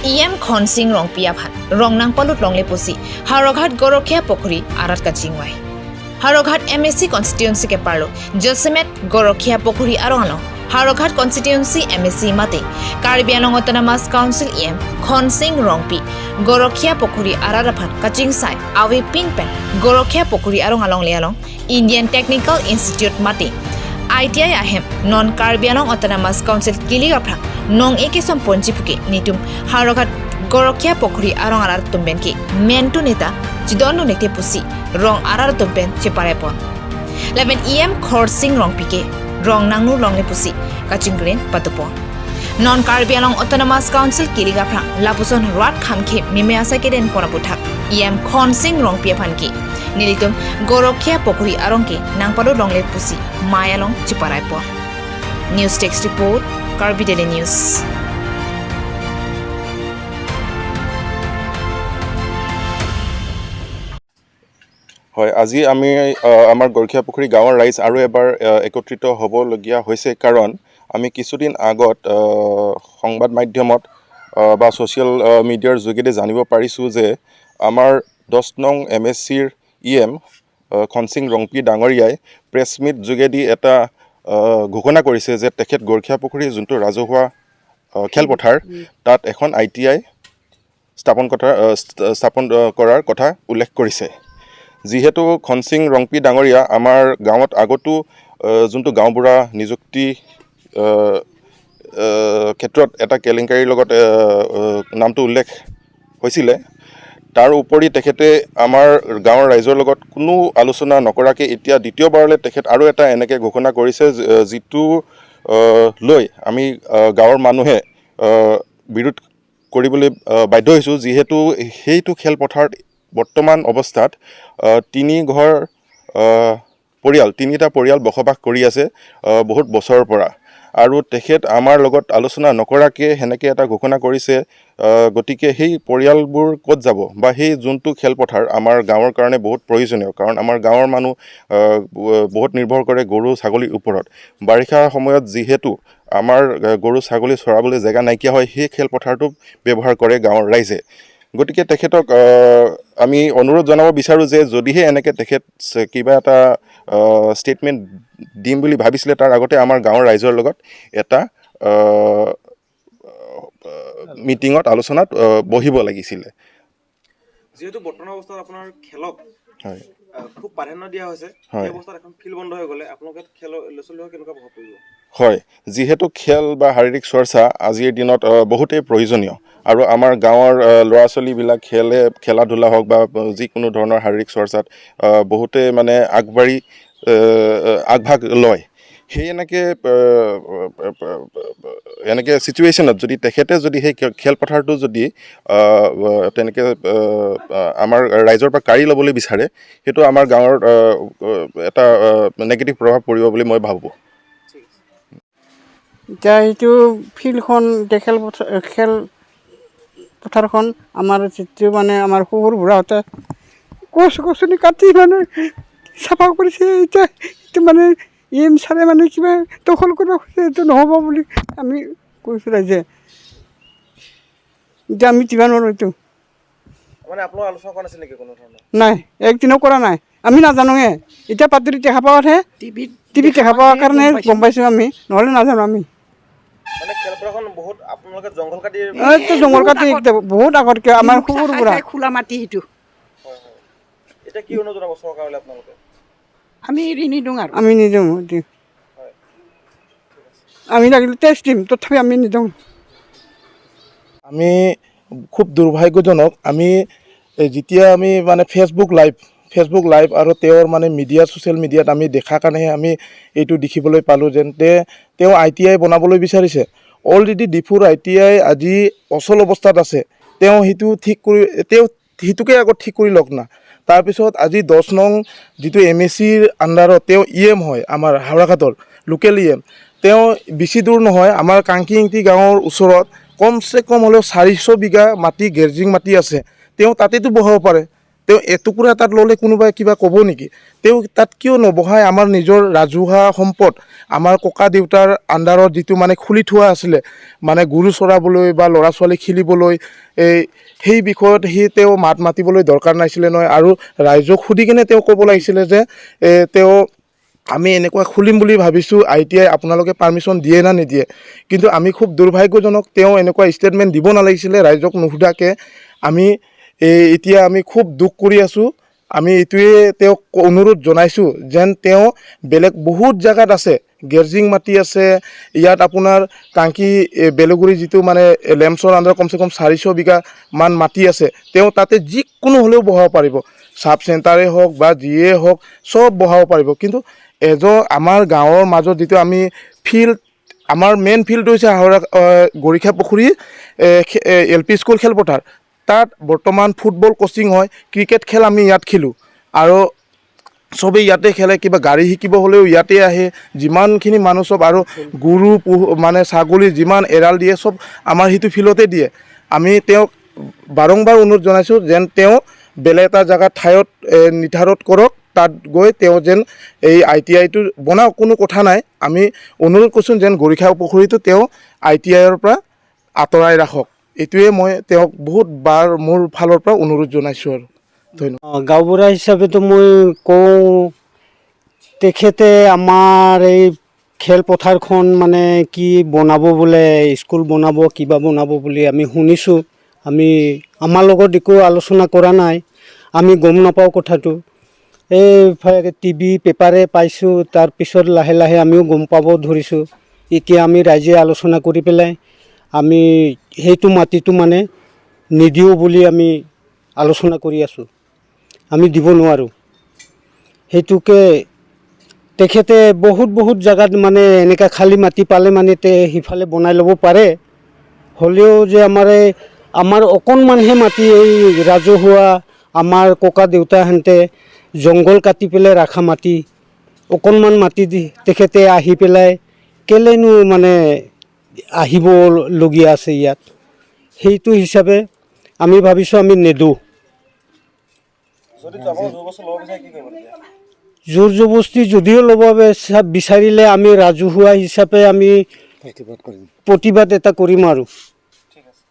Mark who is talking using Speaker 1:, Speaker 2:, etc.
Speaker 1: EM Khonsing Rongpi aphan Rongnang Palut Longle Pusi Haroghat Gorokhia Pokhuri Arat Kachingwai Haroghat MSc constituency ke parlo Josemet Gorokhia Pokhuri arongalo Haroghat constituency MSc mate Karbi Anglong Autonomous Council EM Khonsing Rongpi Gorokhia Pokhuri Araraphan Kaching Sai Awi Pinpen Gorokhia Pokhuri arong along lealong Indian Technical Institute mate ITI ahem non Karbi Anglong Autonomous Council Kiligapra nong ekesom ponchipuke nitum Haroghat Gorokhia Pokhuri arong arar tumben ke mentu neta jidonu nete pusi rong arar tumben cheparepon Leven EM Khorsing Rongpike Rong Nangnu Longle Pusi Kachingren Patupo Non Karbi Anglong Autonomous Council Kiligapra Lapuson Rat Khamkhe Mime asa keden Poraputhak EM Khonsing Rongpia Phanki Nilitum Gorokhia Pokhuri Arongke Nangpado Longle Pusi Mayalong Chiparaipo News Text Report, Karbi Daily News.
Speaker 2: হয়, আজি আমি আমাৰ গৰখীয়া পুখুৰী গাঁৱৰ ৰাইজ আৰু এবাৰ একত্ৰিত হ'বলগীয়া হৈছে, কাৰণ আমি কিছুদিন আগত সংবাদ মাধ্যমত বা ছ'চিয়েল মিডিয়াৰ যোগেদি জানিব পাৰিছোঁ যে আমাৰ 10 নং এম এছ চিৰ ই এম খনসিং ৰংপি ডাঙৰীয়াই প্ৰেছ মিট যোগেদি এটা ঘোষণা কৰিছে যে তেখেত গৰখীয়া পুখুৰীৰ যোনটো ৰাজহুৱা খেলপথাৰ, তাত এখন I T I স্থাপন কৰাৰ কথা উল্লেখ কৰিছে। যিহেতু খনসিং ৰংপি ডাঙৰীয়া আমাৰ গাঁৱত আগতো যোনটো গাঁওবুঢ়া নিযুক্তি ক্ষেত্ৰত এটা কেলেংকাৰীৰ লগত নামটো উল্লেখ হৈছিলে, তাৰ উপৰি তেখেতে আমাৰ গাঁৱৰ ৰাইজৰ লগত কোনো আলোচনা নকৰাকৈ এতিয়া দ্বিতীয়বাৰলৈ তেখেত আৰু এটা এনেকৈ ঘোষণা কৰিছে, যিটো লৈ আমি গাঁৱৰ মানুহে বিৰোধ কৰিবলৈ বাধ্য হৈছোঁ। যিহেতু সেইটো খেলপথাৰত বৰ্তমান অৱস্থাত তিনি ঘৰ পৰিয়াল, তিনিটা পৰিয়াল বসবাস কৰি আছে বহুত বছৰৰ পৰা, আৰু তেখেত আমাৰ লগত আলোচনা নকৰাকৈ সেনেকৈ এটা ঘোষণা কৰিছে। গতিকে সেই পৰিয়ালবোৰ ক'ত যাব বা সেই যোনটো খেলপথাৰ আমাৰ গাঁৱৰ কাৰণে বহুত প্ৰয়োজনীয়, কাৰণ আমাৰ গাঁৱৰ মানুহ বহুত নিৰ্ভৰ কৰে গৰু ছাগলীৰ ওপৰত। বাৰিষাৰ সময়ত যিহেতু আমাৰ গৰু ছাগলী চৰাবলৈ জেগা নাইকিয়া হয়, সেই খেলপথাৰটো ব্যৱহাৰ কৰে গাঁৱৰ ৰাইজে। গতিকে তেখেতক আমি অনুৰোধ জনাব বিচাৰোঁ যে যদিহে এনেকৈ তেখেত কিবা এটা ষ্টেটমেণ্ট দিম বুলি ভাবিছিলে, তাৰ আগতে আমাৰ গাঁৱৰ ৰাইজৰ লগত এটা মিটিঙত আলোচনাত বহিব লাগিছিলে।
Speaker 3: যিহেতু বৰ্তমান অৱস্থাত আপোনাৰ খেলক
Speaker 2: হয়
Speaker 3: খুব প্ৰাধান্য দিয়া হৈছে,
Speaker 2: হয়।
Speaker 3: সেই অৱস্থাত এখন ফিল্ড বন্ধ হৈ গ'লে আপোনালোকে খেলৰ ল'ৰা ছোৱালীৰ কেনেকুৱা প্ৰভাৱ পৰিব?
Speaker 2: হয়, যিহেতু খেল বা শাৰীৰিক চৰ্চা আজিৰ দিনত বহুতেই প্ৰয়োজনীয়, আৰু আমাৰ গাঁৱৰ ল'ৰা ছোৱালীবিলাক খেলা ধূলা হওক বা যিকোনো ধৰণৰ শাৰীৰিক চৰ্চাত বহুতেই আগবাঢ়ি আগভাগ লয়। সেই এনেকৈ চিটুৱেশ্যনত যদি তেখেতে যদি সেই খেলপথাৰটো যদি তেনেকৈ আমাৰ ৰাইজৰ পৰা কাঢ়ি ল'বলৈ বিচাৰে, সেইটো আমাৰ গাঁৱৰ এটা নেগেটিভ প্ৰভাৱ পৰিব বুলি মই ভাবোঁ।
Speaker 4: এতিয়া এইটো ফিল্ডখন, এতিয়া খেল পথাৰখন আমাৰ যিটো আমাৰ শহুৰ বুঢ়াহঁতে গছ গছনি কাটি চাফা কৰিছে, এতিয়া এইটো ই এম ছাৰে কিবা দখল কৰিব খুজিছে, এইটো নহ'ব বুলি আমি কৈছোঁ ৰাইজে। এতিয়া আমি দিব নোৱাৰোঁ এইটো।
Speaker 3: আপোনালোকে আলোচনা কৰা নাছিল নেকি কোনো ধৰণৰ?
Speaker 4: নাই, একদিনো কৰা নাই, আমি নাজানোৱে। এতিয়া বাতৰিত দেখা পোৱাতহে, টিভিত দেখা পোৱাৰ কাৰণে গম পাইছোঁ আমি, নহ'লে নাজানো আমি।
Speaker 3: খেলপথাৰখন বহুত আপোনালোকে জংঘল কাটি
Speaker 4: এইটো জংঘল কাটি একদম বহুত আগতকৈ আমাৰ
Speaker 5: মুখ
Speaker 4: শহুৰ
Speaker 5: চাফাই
Speaker 4: বুঢ়া।
Speaker 5: খাই খোলা মাটি সেইটো।
Speaker 3: হয়, হয়। এতিয়া কি অনুৰোধ জনাব চৰকাৰলৈ আপোনালোকে?
Speaker 5: আমি এৰি নিদিওঁ আৰু।
Speaker 4: আমি নিদিওঁ, দিওঁ। আমি লাগিলে টেষ্ট দিম, তথাপি আমি নিদিওঁ।
Speaker 6: আমি খুব দুৰ্ভাগ্যজনক, আমি যেতিয়া আমি ফেচবুক লাইভ আৰু তেওঁৰ মিডিয়া, ছ'চিয়েল মিডিয়াত আমি দেখা কাৰণেহে আমি এইটো দেখিবলৈ পালোঁ যেন তেওঁ I T I বনাবলৈ বিচাৰিছে। অলৰেডি ডিফুৰ I T I আজি অচল অৱস্থাত আছে, তেওঁ সেইটো ঠিক কৰি, তেওঁ সেইটোকে আগত ঠিক কৰি লওক না। তাৰপিছত আজি 10 নং যিটো এম এছ চিৰ আণ্ডাৰত তেওঁ ই এম হয়, আমাৰ হাওৰাঘাটৰ লোকেল ই এম, তেওঁ বেছি দূৰ নহয়, আমাৰ কাংকিংটি গাঁৱৰ ওচৰত কমচে কম হ'লেও 400 বিঘা মাটি গেৰ্জিং মাটি আছে, তেওঁ তাতেতো বহাব পাৰে। তেওঁ এটুকুৰা তাত ল'লে কোনোবাই কিবা ক'ব নেকি? তেওঁ তাত কিয় নবহায়? আমাৰ নিজৰ ৰাজহুৱা সম্পদ, আমাৰ ককা দেউতাৰ আণ্ডাৰত যিটো মানে খুলি থোৱা আছিলে, মানে গৰু চৰাবলৈ বা ল'ৰা ছোৱালী খেলিবলৈ, এই সেই বিষয়ত তেওঁ মাত মাতিবলৈ দৰকাৰ নাছিলে নহয়। আৰু ৰাইজক সুধি কিনে তেওঁ ক'ব লাগিছিলে যে তেওঁ আমি এনেকুৱা খুলিম বুলি ভাবিছোঁ আইটিআই, আপোনালোকে পাৰ্মিশ্যন দিয়ে না নিদিয়ে? কিন্তু আমি খুব দুৰ্ভাগ্যজনক, তেওঁ এনেকুৱা ষ্টেটমেণ্ট দিব নালাগিছিলে ৰাইজক নুসুধাকৈ। আমি এই এতিয়া আমি খুব দুখ কৰি আছোঁ। আমি এইটোৱে তেওঁক অনুৰোধ জনাইছোঁ যেন তেওঁ বেলেগ বহুত জেগাত আছে, গেৰ্জিং মাটি আছে ইয়াত, আপোনাৰ টাংকি বেলগুৰি যিটো মানে লেমছৰ আণ্ডাৰ কমচে কম 400 বিঘামান মাটি আছে। তেওঁ তাতে যিকোনো হ'লেও বহাব পাৰিব, চাব চেণ্টাৰেই হওক বা যিয়ে হওক, চব বহাব পাৰিব। কিন্তু আমাৰ গাঁৱৰ মাজত যিটো আমি ফিল্ড, আমাৰ মেইন ফিল্ডটো হৈছে হাওৰা গৰিখা পুখুৰী এলপি স্কুল খেলপথাৰ। তাত বৰ্তমান ফুটবল কোচিং হয়, ক্ৰিকেট খেল আমি ইয়াত খেলোঁ আৰু চবেই ইয়াতে খেলে। কিবা গাড়ী শিকিব হ'লেও ইয়াতে আহে যিমানখিনি মানুহ চব। আৰু গৰু পোহ মানে ছাগলী যিমান এৰাল দিয়ে, চব আমাৰ সেইটো ফিল্ডতে দিয়ে। আমি তেওঁক বাৰম্বাৰ অনুৰোধ জনাইছোঁ যেন তেওঁ বেলেগ এটা জেগাত ঠাইত নিৰ্ধাৰণ কৰক, তাত গৈ তেওঁ যেন এই আইটিআইটো বনাওক, কোনো কথা নাই। আমি অনুৰোধ কৰিছোঁ যেন গৰিখা পুখুৰীটো তেওঁ আইটিআইৰ পৰা আঁতৰাই ৰাখক। এইটোৱে মই তেওঁক বহুত বাৰ মোৰ ফালৰ পৰা অনুৰোধ জনাইছোঁ আৰু ধন্যবাদ।
Speaker 7: গাঁওবুঢ়া হিচাপেতো মই কওঁ, তেখেতে আমাৰ এই খেলপথাৰখন মানে কি বনাব বোলে, স্কুল বনাব, কিবা বনাব বুলি আমি শুনিছোঁ। আমি আমাৰ লগত একো আলোচনা কৰা নাই, আমি গম নাপাওঁ কথাটো। এই টিভি পেপাৰে পাইছোঁ, তাৰপিছত লাহে লাহে আমিও গম পাব ধৰিছোঁ। এতিয়া আমি ৰাইজে আলোচনা কৰি পেলাই আমি সেইটো মাটিটো মানে নিদিওঁ বুলি আমি আলোচনা কৰি আছোঁ। আমি দিব নোৱাৰোঁ সেইটোকে। তেখেতে বহুত বহুত জেগাত মানে এনেকুৱা খালী মাটি পালে মানে সিফালে বনাই ল'ব পাৰে। হ'লেও যে আমাৰ এই আমাৰ অকণমানহে মাটি, এই ৰাজহুৱা আমাৰ ককা দেউতাহঁতে জংঘল কাটি পেলাই ৰখা মাটি, অকণমান মাটি দি তেখেতে আহি পেলাই কেলেনো মানে আহিবলগীয়া আছে ইয়াত? সেইটো হিচাপে আমি ভাবিছোঁ আমি নেদোঁ।
Speaker 3: যদি আপোনালোকে জোৰ বস্তু ল'ব বিচাৰে, কি কৰিব তেতিয়া?
Speaker 7: জোৰ জবস্তি যদিও ল'ব বিচাৰিলে আমি ৰাজহুৱা হিচাপে আমি প্ৰতিবাদ এটা কৰিম আৰু।
Speaker 3: ঠিক আছে।